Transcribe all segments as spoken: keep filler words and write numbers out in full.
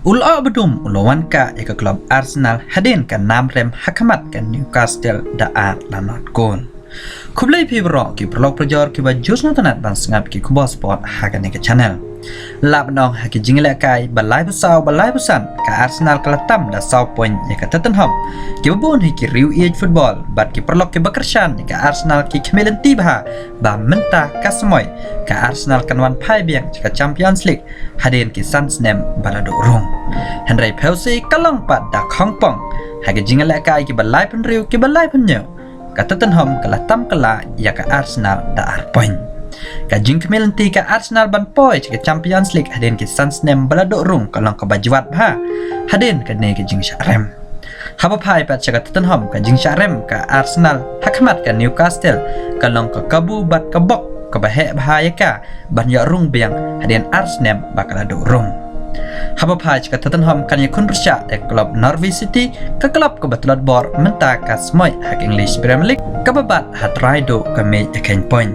U la ap ba dum u la wan kah ïa ka klub Arsenal hadien ka nam rem ha khmat ka Newcastle da ar la nod gol. Khublei phi baroh ki paralok parajor kiba ju sngewtynnat ban sngap ki khubor sport ha kane ka channel. Lah ban ong ha ki jingïalehkai ba laiphew saw ba laiphew san, ka Arsenal ka la tam da saw point ïa ka Tottenham, kiba bun hi ki riew ïeit football bad ki paralok kiba kyrshan ïa ka Arsenal ki khmih lynti bha ba mynta ka samoi ka Arsenal kan wan phai biang sha ka Champions League hadien ki san snem ba la duh rung. Hynrei phew se ka long pat da khongpong ha ki jingïalehkai kiba laiphew hynriew kiba laiphew hynñiew, ka Tottenham ka la tam kylla ïa ka Arsenal da ar point. Ka jingkhmih lynti ka Arsenal ban poi sha ka Champions League hadien ki san snem ba la duh rung ka long kaba jwat bha hadien kane ka jingshah rem. Haba phai pat sha ka Tottenham, ka jingshah rem ka Arsenal ha khmat ka Newcastle ka long ka kabu bad ka bok kaba heh bha ïa ka ban ïoh rung biang hadien ar snem ba ka la duh rung. Haba phai sha ka Tottenham kan ïakhun pyrshah ïa ka klub Norwich City, ka klub kaba tlot bor mynta ka samoi ha ka English Premier League, kaba bat ha trai duh ka miej ïakheiñ point.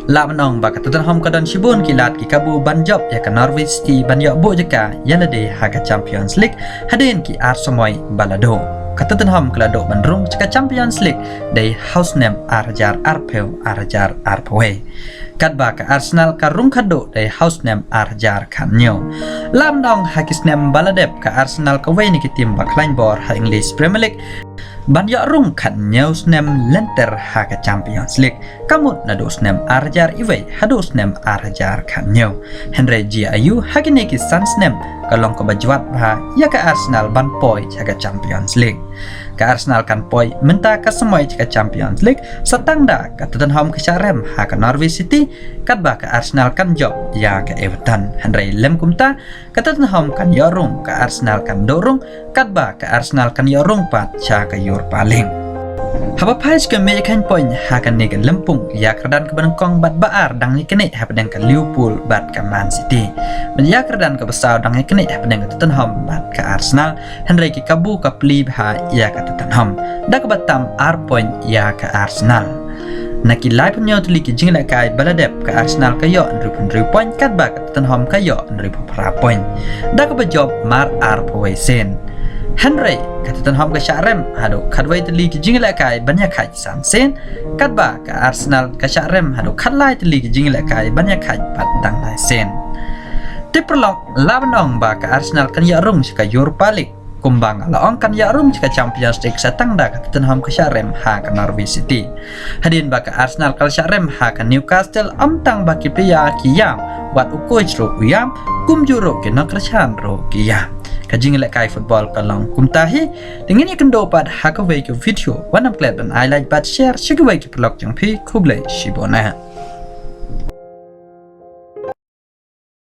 Lah ban ong ba ka Tottenham ka don shibun ki lad ki kabu ban jop ïa ka Norwich City ban ïoh buh jaka ïa lade ha ka Champions League hadien ki ar samoi ba la duh. Ka Tottenham ka la duh ban rung sha ka Champions League dei ha u snem ar hajar arphew, ar hajar arphew wei. Katba ka Arsenal ka rung khadduh dei ha u snem ar hajar khathynñiew. Lah ban ong ha ki snem ba la dep ka Arsenal kawei na ki tim ba khlaiñ bor ha English Premier League ban ïoh rung khathynñiew snem lynter ha ka Champions League, ka mut naduh u snem ar hajar iwei haduh u snem ar hajar khathynñiew. Hynrei jia aiu, ha kine ki san snem ka long kaba jwat bha ïa ka Arsenal ban poi sha ka Champions League. Ka Arsenal kan poi mynta ka samoi sha ka Champions League sa tang da ka Tottenham ka shah rem ha ka Norwich City, katba ka Arsenal kan jop ïa ka Everton. Hynrei lym kumta, ka Tottenham kan ïoh rung, ka Arsenal kan duh rung, katba ka Arsenal kan ïoh rung pat sha ka Europa League. Haba phai sha ka miej ïakheiñ point ha kane ka lympung, ïa kyrdan kaba nyngkong bad ba ar dang ïaknieh hapdeng ka Liverpool bad ka Man City. Bad ïa kyrdan kaba saw dang ïaknieh hapdeng ka Tottenham bad ka Arsenal. Hynrei ki kabu ka plie bha ïa ka Tottenham da kaba tam ar point ïa ka Arsenal. Na ki laiphew hynñiew tylli ki jingïalehkai ba la dep, ka Arsenal ka ïoh hynriewphew hynriew point, katba ka Tottenham ka ïoh hynriewphew phra point, da kaba jop mar arphew wei sien. Hynrei ka Tottenham ka shah rem haduh khatwei tylli ki jingïalehkai ban ïakhaid san sien, katba ka Arsenal ka shah rem haduh khatlai tylli ki jingïalehkai ban ïakhaid pat tang lai sien. Te paralok, lah ban ong ba ka Arsenal kan ïoh rung sha ka Europa League, kumba nga la ong kan ïoh rung sha ka Champions League sa tang da ka Tottenham ka shah rem ha ka Norwich City. Hadien ba ka Arsenal ka la shah rem ha ka Newcastle, ym tang ba ki player ki ïam, wat u coach ruh u ïam, kumjuh ruh ki nongkyrshan ruh ki ïam. Ka jingïalehkai football ka long kumta hi. Te ngin ïakynduh pat ha kawei ka video. Wat nym klet ban ai like bad share sha kiwei ki paralok jong phi. Khublei shibun eh.